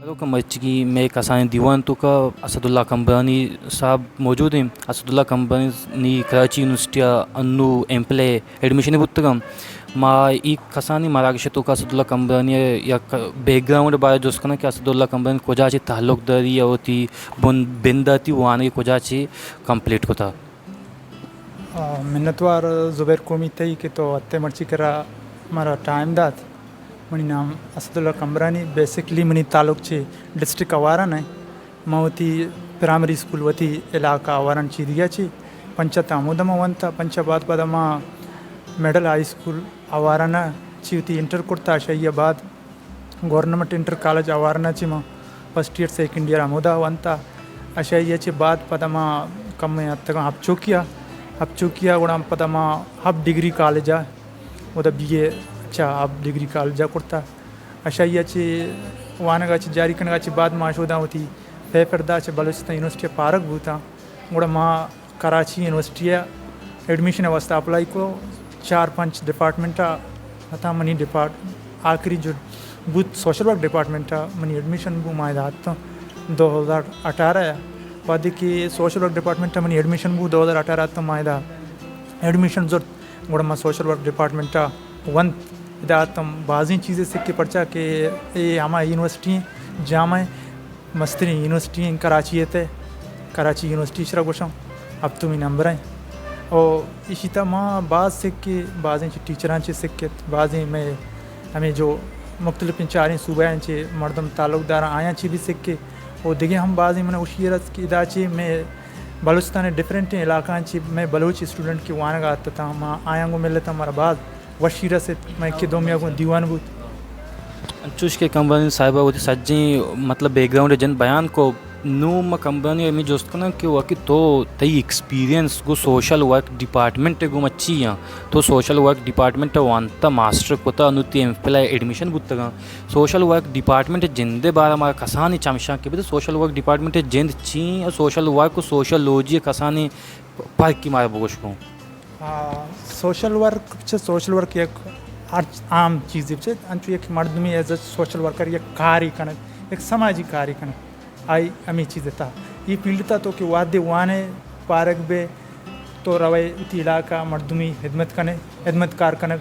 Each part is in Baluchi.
بلوچ مرچیگیں مئے کسانیں دیوان توکا اسداللہ قمبرانی صاحب موجود ایں۔ اسداللہ قمبرانی کراچی یونیورسٹی ءَ انو ایم فل ءِ ایڈمیشن بوتگاں۔ ما اے کسانیں مراگش توکا اسداللہ قمبرانی یک بیک گراؤنڈ بارے جست کناں کہ اسداللہ قمبرانی کجا چہ تعلق داری ءُ وتی بن-، بنداتی وانگ کجا چہ کمپلیٹ کتا۔ آ، منتوار زبیر قومی تئی کہ تو اتے مرچی کرا مارا ٹائم دات۔ منی نام اسداللہ قمبرانی، بیسکلی منی تعلق چہ ڈسٹرکٹ آواران ءَ۔ ما وتی پرائمری اسکول وتی علاقہ آواران چیدگیا چی پنچا تا ہمودا ما ونتا، پنچا بعد پدا ما مڈل ہائی اسکول آواران چی وتی انٹر کرتا، اشیا بعد گورنمنٹ انٹر کالج آواران چی ما فرسٹ ایئر سیکنڈ ایئر ہمودا ونتا۔ اشیا چی بعد پدا ما کم اتگاں ہب چوکیا، ہب چوکیا گڑا پدا ما ہب ڈگری کالج ءَ، اودا بی اے چا ہب ڈگری کالج ءَ کرتا۔ اشیا چی وانگا چی جاری کنگا چی بعد ما شوداں وتی پیپر دا چہ بلوچستان یونیورسٹی ءَ پارگ بوتاں۔ گڑا ما کراچی یونیورسٹی ءَ ایڈمیشن ءِ واستہ اپلائی کو، چار پنچ ڈپارٹمنٹ ءَ، حتی منی ڈپارٹ-، آخری جو بوت سوشل ورک ڈپارٹمنٹ ءَ منی ایڈمیشن بو، ما ادا اتاں دو ہزار اٹھارہ ءَ۔ وہدے کہ سوشل ورک ڈپارٹمنٹ ءَ منی ایڈمیشن بو دو ہزار اٹھارہ ءَ، تو ما ادا ایڈمیشن زرت۔ گڑا ما سوشل ورک ڈپارٹمنٹ ءَ ونت۔ ادا اتم بازیں چیزے سکے، پرچا کہ اے ہما یونیورسٹی جامع مستریں یونیورسٹی ایں کراچی ءِ تہ، کراچی یونیورسٹی شرا گوشاں، ہپتمی نمبر ایں۔ او ایشی تہ ما باز سکے، بازیں چہ ٹیچراں چہ سکت، بازیں مئے ہمیں جو مختلف چاریں صوبہ ایں چہ مردم تعلق داراں آیاں چہ بھی سکے۔ او دگہ ہم بازیں من ہوشی رس کہ ادا چہ مئے بلوچستان ءِ ڈفرنٹیں علاقہاں چہ مئے بلوچ اسٹوڈنٹ کہ وانگا اتتاں، ما آیاں گوں ملتاں، مارا باز وشی رسیت، مئے کہ دومی ءَ گوں دیوان بوت۔ انچوش کہ کمبرانی صاحب ءَ وتی سجیں مطلب بیک گراؤنڈ ءِ جند بیان کو، نوں ما کمبرانی ءَ ہمے جست کناں کہ واقعی تو تئی ایکسپیرینس گوں سوشل ورک ڈپارٹمنٹ ءَ گوں چی آں؟ تو سوشل ورک ڈپارٹمنٹ ءَ وانتا، ماسٹر کتا، نوں تئی ایم فل ءَ ایڈمیشن بوتگاں۔ سوشل ورک ڈپارٹمنٹ ءِ جند ءِ بارہ ءَ مارا کسانیں چمشانکے بدے، سوشل ورک ڈپارٹمنٹ ءِ جند چی ایں؟ سوشل ورک ءُ سوشیالوجی ءِ کسانیں پرک کہ مارا بگوش کن۔ آ، سوشل ورک چہ سوشل ورک یک ہر عام چیزے چہ انچو یک مردمی ایز اے سوشل ورکر یک کارے کنگ، یک سماجی کارے کنگ، آئی ہمے چیز تہا، اے فیلڈ تہا تو کہ وہدے وانے پارگ بے، تو روئے وتی علاقہ مردمی خدمت کنے، خدمت کار کنگ۔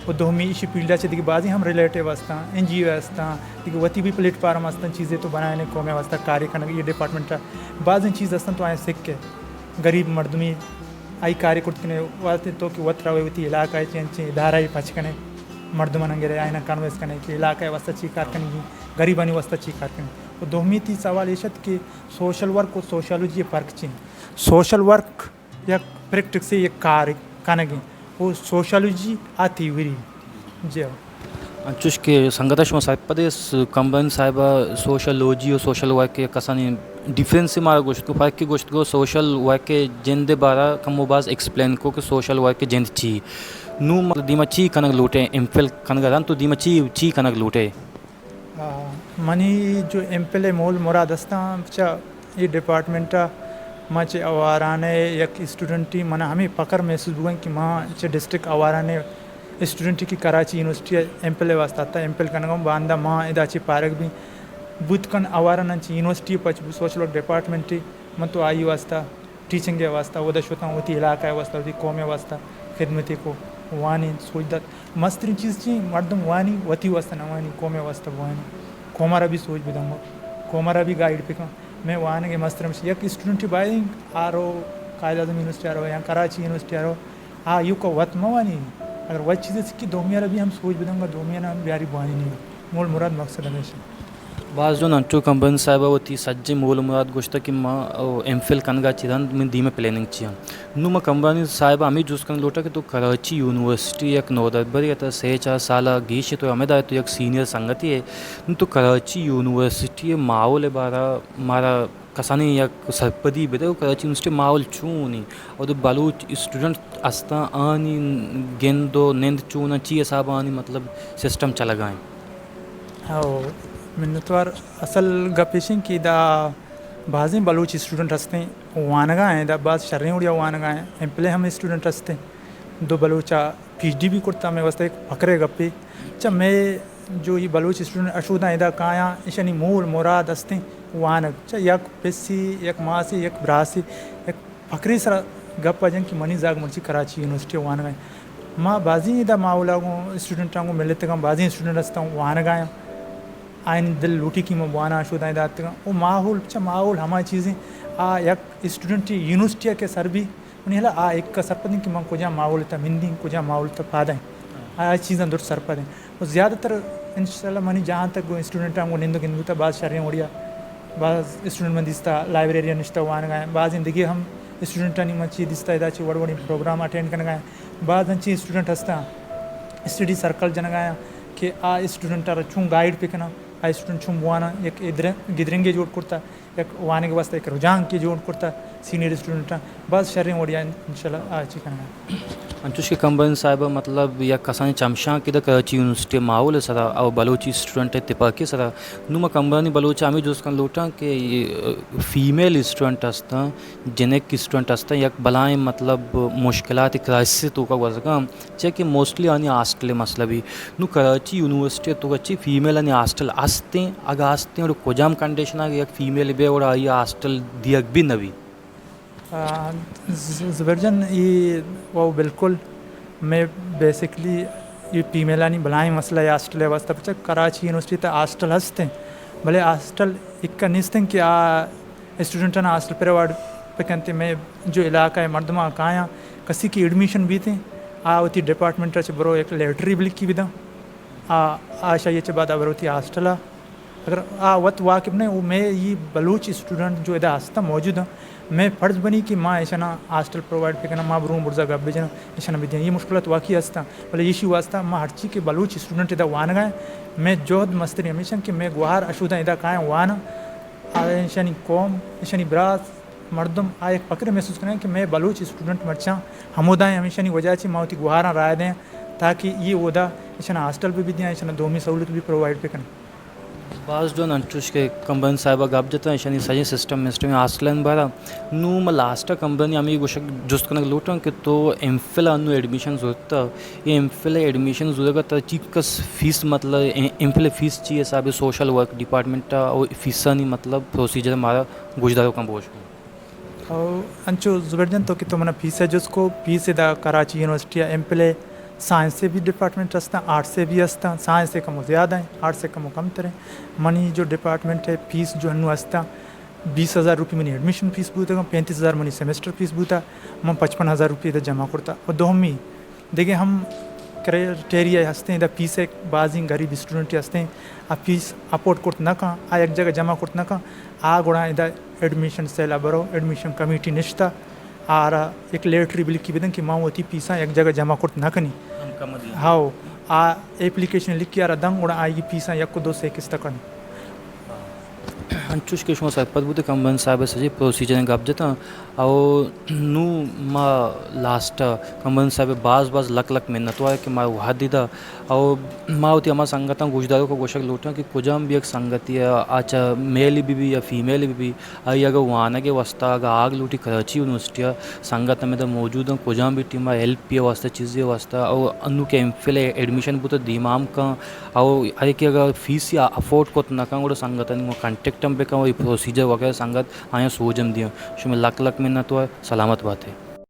و دومی ایشی فیلڈ چہ دیگہ بازی ہم ریلیٹیو ہستاں، این جی او ہستاں، دیگہ وتی بھی پلیٹ فارم ہستاں، چیزے تو بنائنے قوم واسطہ کارے کنگ، یہ ڈپارٹمنٹ بازیں چیز ہستاں تو آئیں سکے۔ غریب مردمی آئی کارے کرت کنے واسطے تو کہ وت روے وتی علاقہ ء چین چین ادارہ ء پچ کنے، مردماں گرے آئینا کنوینس کنے کہ علاقہ ء واسطہ چی کار کنگی، غریبانی واسطہ چی کار کنگی۔ و دومی تی سوال ایش ات کہ سوشل ورک و سوشیالوجی ء فرق چی انت؟ سوشل ورک یک پریکٹکس ء یک کار کنگی و سوشیالوجی آ تھیوری۔ جی ہاں۔ انچوش کہ سنگت ء شما سرپد ئے، س-، کمبرانی صاحب ء سوشیالوجی و سوشل ورک ء کسانی ڈیفرنس ء مارا گوشت کو، فرق ء گوشت کو، سوشل ورک ء جند ء بارا کمو باز ایکسپلین کو کہ سوشل ورک ء جند چی۔ نوں ما دیما چی کنگ لوٹے، ایم فل کنگ ء رند تو دیما چی، چی کنگ لوٹے؟ آ، منی جو ایم فل ء مول مراد استاں، چہ اے ڈیپارٹمنٹ ء ما چہ آواران ء یک اسٹوڈنٹی، من ء ہمے فخر محسوس بوگن کہ ما چہ ڈسٹرکٹ آواران ء اسٹوڈنٹی کہ کراچی یونیورسٹی ء ایم فل ء واسطہ تا، ایم فل کنگ ء باندا ما ادا چہ پارگ بیں بوت کن آواران چہ یونیورسٹی ء پچ بو سوشل ورک ڈیپارٹمنٹ ء من تو آئی واسطہ ٹیچنگ ء واسطہ اودا شتاں، وتی علاقہ ء واسطہ، وتی قوم ء واسطہ خدمتے کو، وانی سوج دات۔ مستریں چیز چی مردم وانی، وتی واسطہ نہ وانی، قوم ء واسطہ بوانی، قوم ء را بھی سوج بدنگو، قوم ء را بھی گائیڈ بکن۔ میں وانگ ء مستریں چیز، یک اسٹوڈنٹ باید آرو قائد اعظم یونیورسٹی آرو یا کراچی یونیورسٹی آرو، آ ایوکا وت مہ وانی، اگر وت چیزے سکی دومی ء را بھی ہم سوج بدنگا، دومی ء را ہم بیاری بوانی نہیں۔ مول مراد مقصد ہمیش انت۔ باز جون انچو کمبرانی صاحب ء وتی سجیں مول مراد گوشتگ کہ ما، او، ایم فل کنگ ء چہ رند من دیمے پلاننگ چی انت۔ نوں ما کمبرانی صاحب ء ہمے جست کنگ لوٹاں کہ تو کراچی یونیورسٹی یک نودربرے ات، سے چار سال ء گیش تو ہمدا تو یک سینئر سنگتے ئے۔ نوں تو کراچی یونیورسٹی ء ماحول ء بارا مارا کسانیں یک سرپدی بدئے و کراچی یونیورسٹی ماحول چون انت؟ اود بلوچ اسٹوڈنٹ استاں، آنی گند و نند چون انت؟ چی حساب آنی مطلب سسٹم چلگا انت؟ او، منتوار۔ اصل گپ ایش انت کہ ادا بازیں بلوچ اسٹوڈنٹ ہستیں، وانگا ہیں، ادا باز شریں وڑیا وانگا ہیں، ایم فل ء ہم اسٹوڈنٹ ہستیں، دو بلوچ ء پی ایچ ڈی بھی کرتا، مئے واسطہ ایک فخر ء گپے۔ چہ مئے جو اے بلوچ اسٹوڈنٹ اشوداں ادا کایاں، ایشانی مول مراد استیں وانگ۔ چہ یک پسی، یک ماسی، یک براسی، یک پکری سرا گپ ءَ جن کہ منی زاگ مرچی کراچی یونیورسٹی ءَ وانگ ءَ ایں۔ ما بازیں ادا ماحول ءَ گوں اسٹوڈنٹاں گوں ملتگاں، بازیں اسٹوڈنٹ استاں وانگ ءَ آیاں۔ آیانی دل لوٹی کہ ما بواناں، اشوداں ادا اتکگاں۔ او ماحول، چہ ماحول ہما چیزیں، آ یک اسٹوڈنٹ یونیورسٹی ءَ کہ سر بی، منی ہیال ءَ آ ایک ءَ سرپدیں کہ من کجام ماحول ءِ تہ ءَ نندیں، کجام ماحول ءِ تہ ءَ پاد آں۔ آ چیزاں درست سرپدیں۔ و زیادہ تر انشاءاللہ منی جہاں تک گوں اسٹوڈنٹاں گوں نند و گند بوتا، باز شریں وڑیا۔ باز اسٹوڈنٹ من دیستا لائبریری ءَ نشتہ وانگ ءَ آیاں۔ بازیں دگہ ہم اسٹوڈنٹانی من چی دیستا ادا چی وڑ وڑیں پروگرام اٹینڈ کنگ ءَ آیاں۔ باز انچیں اسٹوڈنٹ ہستاں اسٹڈی سرکل جنگ ءَ آیاں کہ آ اسٹوڈنٹ ءَ را چون گائیڈ بکناں، آ اسٹوڈنٹ چون بواناں، یک ادر-، گدرنگے جوڑ کرتا۔ یک وانگ ءِ واستہ یک رجحان کہ جوڑ کرتا سینئر اسٹوڈنٹاں، باز شریں وڑیا انشاءاللہ آ چی کنگا۔ انچوش کہ کمبرن صاحب ءَ مطلب یک کسانیں چمشانکے دا کراچی یونیورسٹی ءِ ماحول ءِ سرا او بلوچی اسٹوڈنٹ ءِ تپاکی ءِ سرا، نوں ما کمبرانی بلوچ ءَ ہمے جست کن لوٹاں کہ فیمیل اسٹوڈنٹ ہستاں، جنک اسٹوڈنٹ ہستاں، یک بلائیں مطلب مشکلات کرائسس ءِ توکا گوزگاں۔ چیا کہ موسٹلی آنی ہاسٹل ءِ مسئلہ بی۔ نوں کراچی یونیورسٹی ءِ توکا چی فیمیل آنی ہاسٹل ہستیں؟ اگاں ہستیں، گڑا کجام کنڈیشن ءَ اگاں یک فیمیل بے گڑا آئی ءَ ہاسٹل دیگ بی نہ بی؟ آ، ز-، زبیر جان، اے وہ بالکل میں بیسکلی اے فیمیلانی بلائیں مسئلہ اے ہاسٹل ءِ واستہ، پرچا کراچی یونیورسٹی ءِ تہ ءَ ہاسٹل ہستیں، بلے ہاسٹل اکا نیستیں کہ آ اسٹوڈنٹاں ہاسٹل پرووائڈ بکنت۔ مئے جو علاقہ ءِ مردماں کایاں، کسی کہ ایڈمیشن بیتیں، آ وتی ڈپارٹمنٹ ءَ چہ برو یک لیٹری بلکی بداں، آ، آ شاہی ءَ چہ بعد آ برو وتی ہاسٹل ءَ۔ اگر آ وت واقف نہ، او مئے اے بلوچ اسٹوڈنٹ جو ادا ہستاں موجود ہیں، مئے فرض بنی کہ ما ایشانا ہاسٹل پرووائڈ بکناں، ما بروں برزا گپ بجناں، ایشانا بدیاں۔ اے مشکلات واقعی ہستاں، بلے ایشی واسطہ ما ہرچی کہ بلوچ اسٹوڈنٹ ادا وانگا ہیں، مئے جہد مستری ہمیشہ کہ مئے گوہار اشوداں ادا کایاں واناں، آ ایشانی قوم، ایشانی براس، مردم آ یک فخرے محسوس کناں کہ مئے بلوچ اسٹوڈنٹ مرچاں ہمودا ہیں، ہمیشانی وجہ چہ ما وتی گوہاراں راہ دیں تاکہ اے اودا ایشانا ہاسٹل بھی بدیاں، ایشانا دومی سہولت بھی پرووائڈ بکناں۔ باز جوان، انچوش کہ کمبرن صاحب ءَ گپ جتاں، ایشانی سجیں سسٹم مسٹم ہاسٹلانی بارا۔ نوں ما لاسٹ ءَ کمبرنی ہمے گوشگ جست کنگ لوٹاں کہ تو ایم فل ءَ انوں ایڈمیشن زرتہ، اے ایم فل ءِ ایڈمیشن زورگ ءَ ترا چی کس فیس، مطلب ایم فل ءِ فیس چی حساب ءَ سوشل ورک ڈپارٹمنٹ ءَ او فیسانی مطلب پروسیجر مارا گوشدارو کن بوش کن۔ او انچو زبیر جان، تو کہ تو منا فیس ءِ جست کو، فیس ادا کراچی یونیورسٹی ءَ ایم فل ءِ سائنس ءِ بھی ڈپارٹمنٹ ہستاں، آرٹس ءِ بھی ہستاں، سائنس ءِ کمو زیادہ ہیں، آرٹس ءِ کمو کمتر ہیں۔ منی جو ڈپارٹمنٹ ءِ فیس جو انوں ہستاں، بیس ہزار روپی منی ایڈمیشن فیس بوتگ، پینتیس ہزار منی سیمسٹر فیس بوتا، من پچپن ہزار روپی ادا جمع کرتا۔ و دومی دگہ ہم کرائٹیریا ہستیں، ادا فیس ءِ بازیں غریب اسٹوڈنٹ ہستیں، آ فیس افورڈ کرت نہ کن، آ یک جگہ جمع کرت نہ کن، آ گڑا ادا ایڈمیشن سیل ءَ برو، ایڈمیشن کمیٹی نشتہ، آرا یک لیٹری بلکی بدن کہ ما وتی فیساں یک جگہ جمع کرت نہ کنی۔ ہم کم دی۔ ہاؤ، آ اپلیکیشن لکھی آرا دن، گڑا آئی فیساں یک و دو سے قسط کن۔ انچوش کہ شما سرپد بوتے، کمبرن صاحب ءِ سجے پروسیجر ءِ گپ جتاں۔ او نوں ما لاسٹ ءَ کمبرن صاحب ءِ باز باز لک لک منت وار کہ ما وھد دیدا۔ او ما وتی ہما سنگتاں گوشداروک ءَ گوشگ لوٹاں کہ کجام بھی یک سنگتے ءَ، آ چہ میل بہ بی یا فیمیل بہ بی، آئی اگہ وانگ ءِ واسطہ اگہ آگ لوٹی کراچی یونیورسٹی ءَ، سنگت ہمے دا موجود اَنت، کجام بھی ٹیم ءَ ہیلپ ءِ واسطہ، چیزے ءِ واسطہ، او انوں کہ ایم فل ءِ ایڈمیشن بوتہ دیما ہم کن، او ہر یکے اگہ فیس یا افورڈ کت نہ کن، گڑا سنگتانی گوں کانٹیکٹ ہم بکن، او اے پروسیجر وغیرہ سنگت آیاں سوج ہم دیاں۔ شمئے لک لک منت وار، سلامت بات ئے۔